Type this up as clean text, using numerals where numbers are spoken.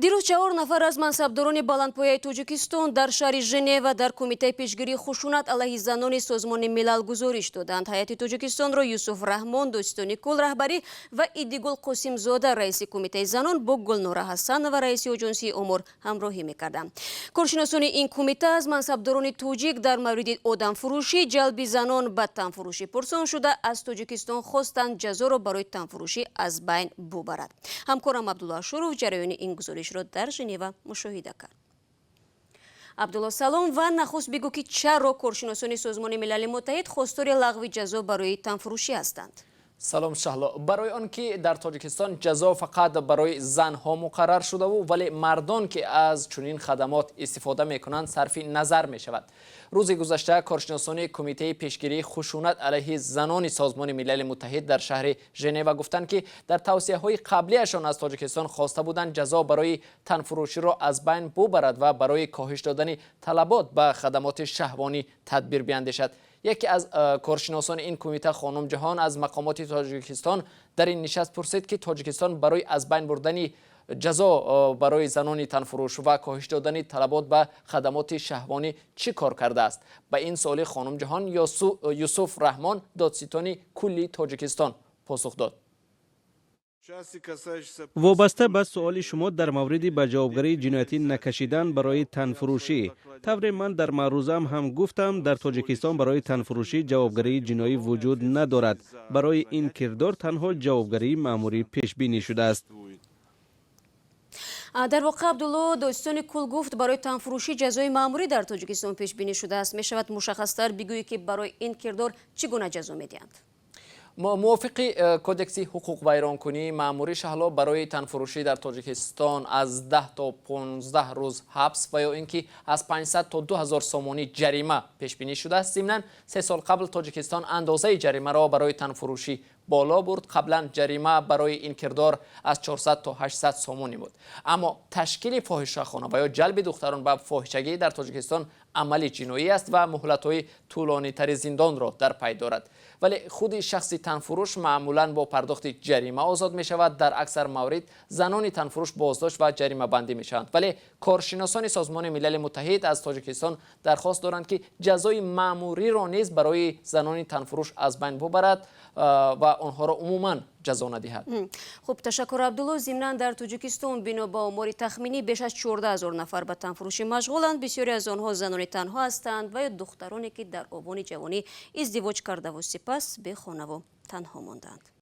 Дирӯз чаҳор нафар аз мансабдорони баландпояи Тоҷикистон дар шаҳри Женева дар Кумитаи пешгирии хушунат алайҳи занони Созмони Милал гузориш доданд. Ҳайати Тоҷикистонро Юсуф Раҳмон, додситони кулл, раҳбарӣ ва Идигул Қосимзода, раиси Кумитаи занон, бо Гулнора Ҳасанова, раиси Оҷонсии омор, ҳамроҳӣ мекарданд. Коршиносони ин кумита аз мансабдорони тоҷик дар мавриди одамфурӯшӣ, ҷалби занон ба танфурӯшӣ пурсон шуда, аз Тоҷикистон хостанд, ҷазоро барои танфурӯшӣ аз байн бубарад. Ҳамкорам Абдулло Ашуров ҷараёни ин гузоришро дар Женева мушоҳида кард. Абдулло, салом, ва нахуст бигӯ, ки чаро коршиносони Созмони Милали Муттаҳид хостори лағви ҷазо барои танфурӯшӣ ҳастанд? Салом, Шаҳло. Барои он ки дар Тоҷикистон ҷазо фақат барои занҳо муқаррар шудаву, вале мардон, ки аз чунин хадамот истифода мекунанд, сарфи назар мешавад. Рӯзи гузашта коршиносони Кумитаи пешгирии хушунат алайҳи занони Созмони Милали Муттаҳид дар шаҳри Женева гуфтанд, ки дар тавсияҳои қаблиашон аз Тоҷикистон хоста буданд, ҷазо барои танфурӯширо аз байн бубарад ва барои коҳиш додани талабот ба хадамоти шаҳвонӣ тадбир биандешад. Яке аз коршиносони ин кумита, хонум Ҷаҳон, аз мақомоти Тоҷикистон дар ин нишаст пурсид, ки Тоҷикистон барои аз байн бурдани ҷазо барои занони танфурӯш ва коҳиш додани талабот ба хадамоти шаҳвонӣ чӣ кор кардааст. Ба ин суоли хонум Ҷаҳон Юсуф Раҳмон, додситони кулли Тоҷикистон, посух дод. Вобаста ба суоли шумо дар мавриди ба ҷавобгарии ҷиноятӣ накашидан барои танфурӯшӣ, тавре ман дар маърузаам ҳам гуфтам, дар Тоҷикистон барои танфурӯшӣ ҷавобгарии ҷиноӣ вуҷуд надорад. Барои ин кирдор танҳо ҷавобгарии маъмурӣ пешбинӣ шудааст. Дар воқеъ, Абдулло, додситони кулл гуфт, барои танфурӯшӣ ҷазои маъмурӣ дар Тоҷикистон пешбинӣ шудааст. Мешавад, мушаххастар бигӯӣ, ки барои ин кирдор чӣ гуна ҷазо медиҳанд? Мувофиқи Кодекси ҳуқуқвайронкунии маъмурӣ, Шаҳло, барои танфурӯшӣ дар Тоҷикистон аз 10 то 15 рӯз ҳабс ва ё ин ки аз 500 то 2000 сомонӣ ҷарима пешбинӣ шудааст. Зимнан, 3 сол қабл Тоҷикистон андозаи ҷаримаро барои танфурӯшӣ боло бурд. Қаблан ҷарима барои ин кирдор аз 400 то 800 сомонӣ буд. Аммо ташкили фоҳишахона ва ё ҷалби духтарон ба фоҳишагӣ дар Тоҷикистон амали ҷиноӣ аст ва муҳлатҳои тӯлонитари зиндонро дар пай дорад. Вале худи шахси танфурӯш маъмулан бо пардохти ҷарима озод мешавад. Дар аксар маврид занони танфурӯш боздошт ва ҷаримабандӣ мешаванд. Вале коршиносони Созмони Милали Муттаҳид аз Тоҷикистон дархост доранд, ки ҷазои маъмуриро низ барои занони танфурӯш аз байн бубарад ва онҳоро умуман ҷазо надиҳад. Хуб, ташаккур, Абдулло. Зимнан, дар Тоҷикистон бино ба омори тахминӣ беш аз 14 000 нафар ба танфурӯшӣ машғуланд. Бисёре аз онҳо занони танҳо ҳастанд ва ё духтароне, ки дар овони ҷавонӣ издивоҷ кардаву сипас бехонаву танҳо монданд.